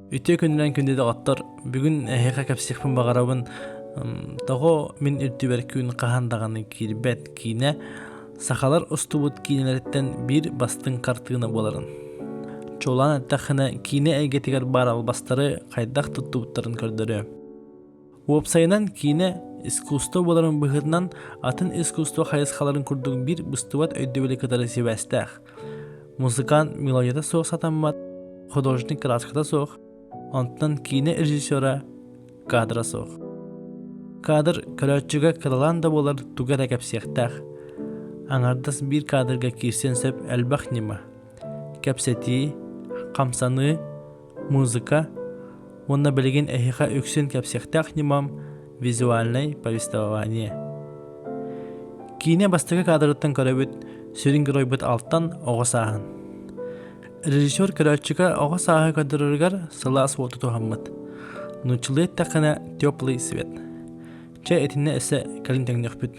Үтүө күнүнэн күндү доҕоттор, бүгүн эһиэхэ кэпсиэхпин баҕарабын тоҕо мин үрдүбэр күн хаһан даҕаны киирбэт киинэ сахалар устубут киинэлэриттэн биир бастыҥ хартыына буоларын. Чуолаан эттэххинэ, киинэ эйгэтигэр баар албастары хайдах туттубуттарын көрдөрүө. Уопсайынан, киинэ искусство буоларын быһыытынан атын искусство хайысхаларын курдук биир быстыбат өйдөбүлү кытары сибээстээх. Музыкант мелодията суох сатаммат, художник краската суох, онтон киинэ режиссера кадра суох. Кадр көрөөччүгэ кыралаан да буолар тугу эрэ кэпсиэхтээх. Аҥардас биир кадрга киирсиэн сөп элбэх ньыма. Кэпсэтии, хамсаныы, музыка уонна билигин эһиэхэ үксүн кэпсиэхтээх ньымам визуальнай повествование. Киинэ бастакы кадрыттан көрөбүт сүрүн геройбут Алтан оҕо сааһын. Режиссер көрөөччүгэ оҕо сааһы көрдөрөрүгэр сылаас уоту туһаммыт. Нууччалыы эттэххинэ теплый свет. Чэ итиннэ өссө кэлин тэҥниэхпит.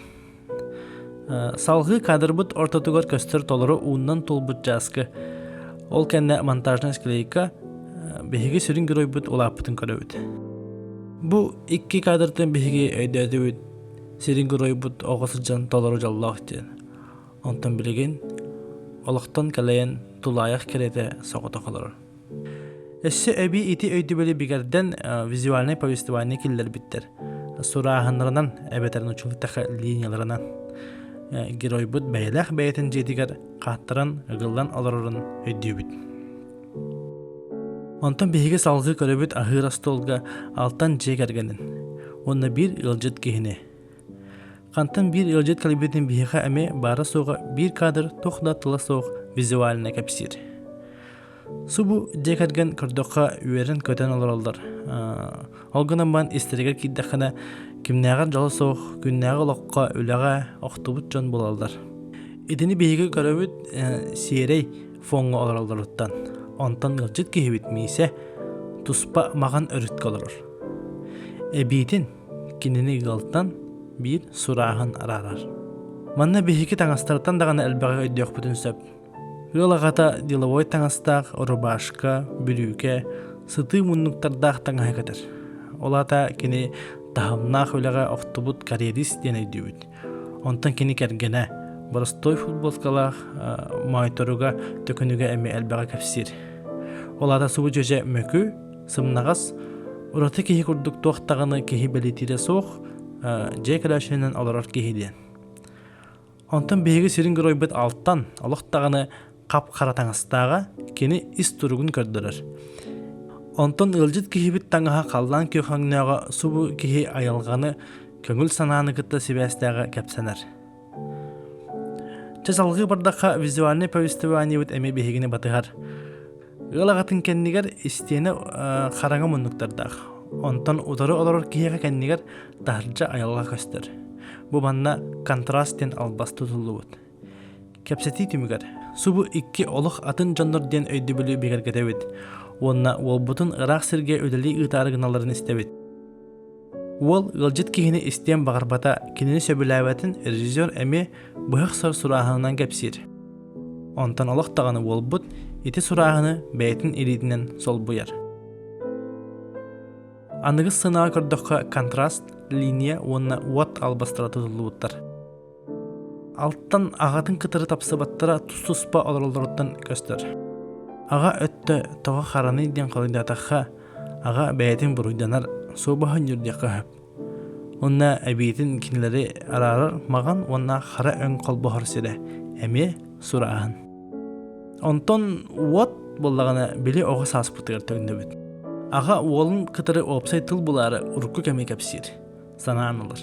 Салгыы кадрбыт ортотугар көстөр толору ууннан туолбут чааскы. Ол кэннэ монтажнай склейка биһиги сүрүн геройбут улааппытын көрөбүт. Бу икки кадртан биһиги өйдөөтүбүт сирин геройбут оҕо сылдьан толору дьоллоох диэн. Онтон билигин олохтон кэлэйэн тулаайах кэриэтэ соҕотох олорор. Өссө эбии ити өйдөбүлү бигэрдэн визуальнай повествование киллэрбиттэр. Сурааһыннарынан эбэтэр нучулуктаха линияларынан геройбут бэйэлээх бэйэтин дьиэтигэр хааттаран ыгыллан олорорун өйдүүбүт. Онтон биһиги салгыы көрөбүт аһыыр остуолга алтан дьиэ кэргэнин уонна биир ыалдьыт киһини. Хантан биир ыалдьыт кэлбитин биһиэхэ эмиэ баара-суоҕа биир кадр туох да тыла суох визуально кэпсиир. Субу дьиэ кэргэн көрдөххө үөрэн-көтөн олороллор. Ол гынан баран истэригэр киирдэххинэ кимнээҕэр дьоло суох, күннээҕи олоххо, үлэҕэ охтубут дьон буолаллар. Итини биһиги көрөбүт сиэрэй фоҥҥа олороллоруттан. Онтон ыалдьыт киһибит Миисэ туспа маҕан өрүткэ олорор. Эбиитин кинини ыалтан биир сурааһын араарар. Манна биһиги таҥастартан даҕаны элбэҕи өйдүөхпүтүн сөп. Ыал аҕата деловой таҥастаах рубашка, бүрүүкэ, сытыы муннуктардаах таҥаһы кэтэр. Ол аата кини таһымнаах үлэҕэ охтубут карьерист диэн өйдүүбүт. Онтон кини кэргэнэ боростуой футболкалаах моойторуга төкүнүгэ эмиэ элбэҕи кэпсиир. Ол аата субу дьүдьэ мөкү, сымнаҕас, ураты киһи курдук туох даҕаны киһи бэлиэтиирэ суох, дьиэ кэлээччинэн олорор киһи диэн. Онтон биһиги сирин геройбут Алтан олох даҕаны хап-хара таҥастааҕа кини ис туругун көрдөрөр. Онтон ыалдьыт киһибит таҥаһа халлаан күөх өҥнөөҕө субу киһи айылҕаны, көҥүл санааны кытта сибээстээҕэ кэпсэнэр. Чэ салҕыы бардахха визуальнай повествованиебыт эмиэ биһигини батыһар. Ыал аҕатын кэннигэр истиэнэ хараҥа муннуктардаах. Онтон утары олорор киһиэхэ кэннигэр таһырдьа айылҕа көстөр. Бу манна контраст диэн албас тутуллубут. Кэпсэтии түмүгэр субу икки олох атын дьоннор диэн өйдөбүлү бигэргэтэбит уонна уолбутун ыраах сиргэ үлэлии ыытаары гыналларын истэбит. Уол ыалдьыт киһини истиэн баҕарбата, кинини сөбүлээбэтин режиссер эмиэ быһах сор сурааһынынан кэпсиир. Онтон олох даҕаны уолбут ити сурааһыны бэйэтин илиитинэн солбуйар. Аныгы сценаҕа көрдөххө контраст, линия уонна уот албастара тутуллубуттар. Алтан аҕатын кытары тапсыбаттара тус-туспа олороллоруттан көстөр. Аҕа өттө тоҕо хараный диэн хоруйдаатахха, аҕа бэйэтин буруйданар суобаһын ньүрдүөххэ сөп. Уонна эбиитин кинилэри араарар маҕан уонна хара өҥ холбоһор сирэ эмиэ сурааһын. Онтон уот буоллаҕына били оҕо сааспытыгар төннөбүт. Аҕа уолун кытары уопсай тыл булаары урукку кэми кэпсиир, санаан ылар.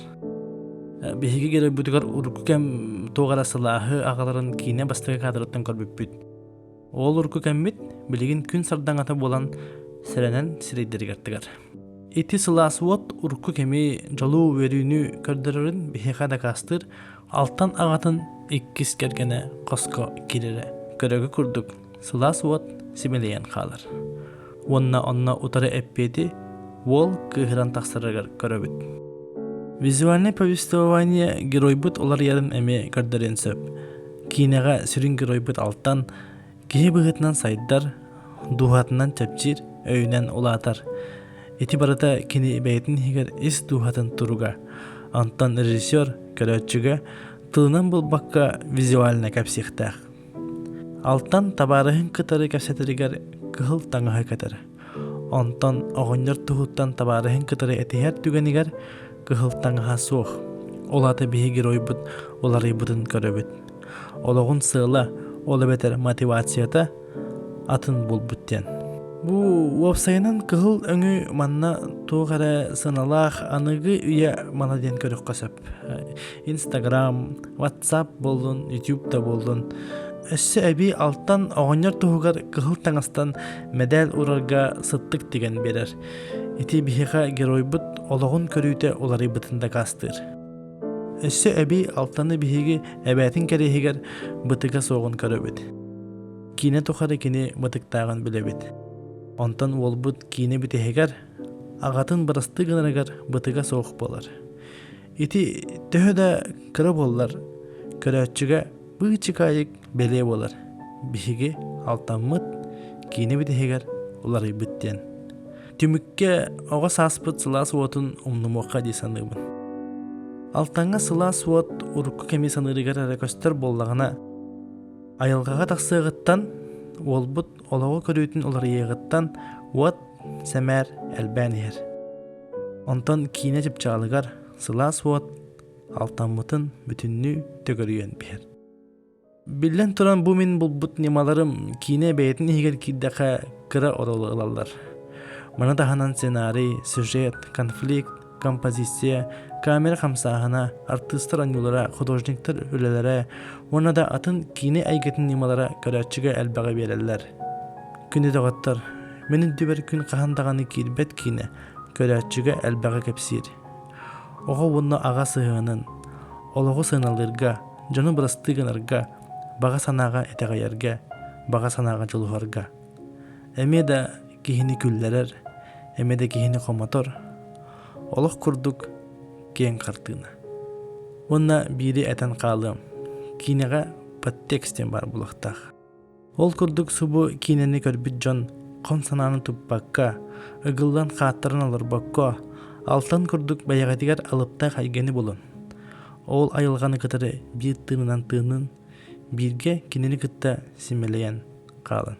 Биһиги геройбутугар урукку кэм туох эрэ сылааһы аҕаларын киинэ бастакы кадрыттан көрбүппүт. Ол урукку кэммит билигин күн сардаҥата буолан сэрэнэн сирэйдэригэр тыгар. Ити сылаас уот урукку кэми дьолу үөрүүнү көрдөрөрүн биһиэхэ дакаастыыр Алтан аҕатын иккис кэргэнэ хоско киирэрэ көрөгү курдук сылаас уот симэлийэн хаалар. Уонна онно утары эппиэти уол кыыһыран тахсарыгар көрөбүт. Визуальное повествование геройбут уларыйарын эмиэ көрдөрүөн сөп. Киинэҕэ сүрүн геройбут Алтан киһи быһыытынан сайдар, дууһатынан чэпчиир. өйүнэн улаатар. Ити барыта кини бэйэтин иһигэр ис дууһатын туруга. Онтон режиссер көрөөччүгэ тылынан булбакка визуально кэпсиэхтээх. Алтан табаарыһын кытары кэпсэтэригэр кыһыл таҥаһы кэтэр. Онтон оҕонньор туһуттан табаарыһын кытары этиһэр түгэнигэр кыһыл таҥаһа суох. Ол аата биһи геройбут уларыйбытын көрөбүт. Олоҕун сыала, ол эбэтэр мотивацията атын буолбут диэн. Бу уопсайынан кыһыл өҥү манна туох эрэ сыаналаах аныгы үйэ мана диэн көрүөххэ сөп. Инстаграм, WhatsApp буоллун, YouTube да буоллун. Өссө эбии алтан оҕонньор туһугар кыһыл таҥастан мэдээл урарга сыттык тигэн биэрэр. Ити биһиэхэ геройбут олоҕун көрүүтэ уларыйбытын дакаастыыр. Өссө эбии алтаны биһиги эбээтин кэриэһигэр бытыга суоҕун көрөбүт. Киинэ тухары кини бытыктааҕын билэбит. Онтон уолбут киинэ бүтэһигэр аҕатын бырастыы гынарыгар бытыга суох буолар. Ити төһө да кыра буоллар, көрөөччүгэ быычыкаайык бэлиэ буолар. Биһиги алтаммыт киинэ бүтэһигэр уларыйбыт диэн. Түмүккэ оҕо сааспыт сылаас уотун умнумуохха дии саныыбын. Алтаҥҥа сылаас уот урукку кэми саныырыгар эрэ көстөр буоллаҕына, айылҕаҕа тахсыаҕыттан, уолбут олоҕу көрүүтүн уларыйыаҕыттан уот сэмээр элбээн иһэр. Онтон киинэ чыпчаалыгар сылаас уот алтаммытын бүтүннүү төгөрүйэн биһэр. Биллэн туран, бу мин булбут ньымаларым киинэ бэйэтин иһигэр киирдэххэ кыра оруолу ылаллар. Маны таһынан сценарий, сюжет, конфликт, композиция, камера хамсааһына, артыыстар оонньуулара, художниктар үлэлэрэ уонна да атын киинэ эйгэтин ньымалара көрөөччүгэ элбэҕи биэрэллэр. Күндү доҕоттор, мин үрдүбэр күн хаһан даҕаны киирбэт киинэ көрөөччүгэ элбэҕи кэпсиир. Оҕо уонна аҕа сыһыанын, олоҕу сыаналыырга, дьону бырастыы гынарга, баҕа санааҕа итэҕэйэргэ, баҕа санааҕа дьулуһарга. Эмиэ да киһини күллэрэр, эмиэ да киһини хомотор, олох курдук киэҥ хартыына. Уонна биири этэн хаалыам, киинэҕэ подтекст диэн баар буолуохтаах. Ол курдук субу киинэни көрбүт дьон хом санааны туппакка, ыгыллан хааттаран олорбокко, алтан курдук бэйэҕитигэр алыптаах эйгэни булун. Ол айылҕаны кытары биир тыынынан тыынын, бииргэ кинини кытта симэлийэн хаалын.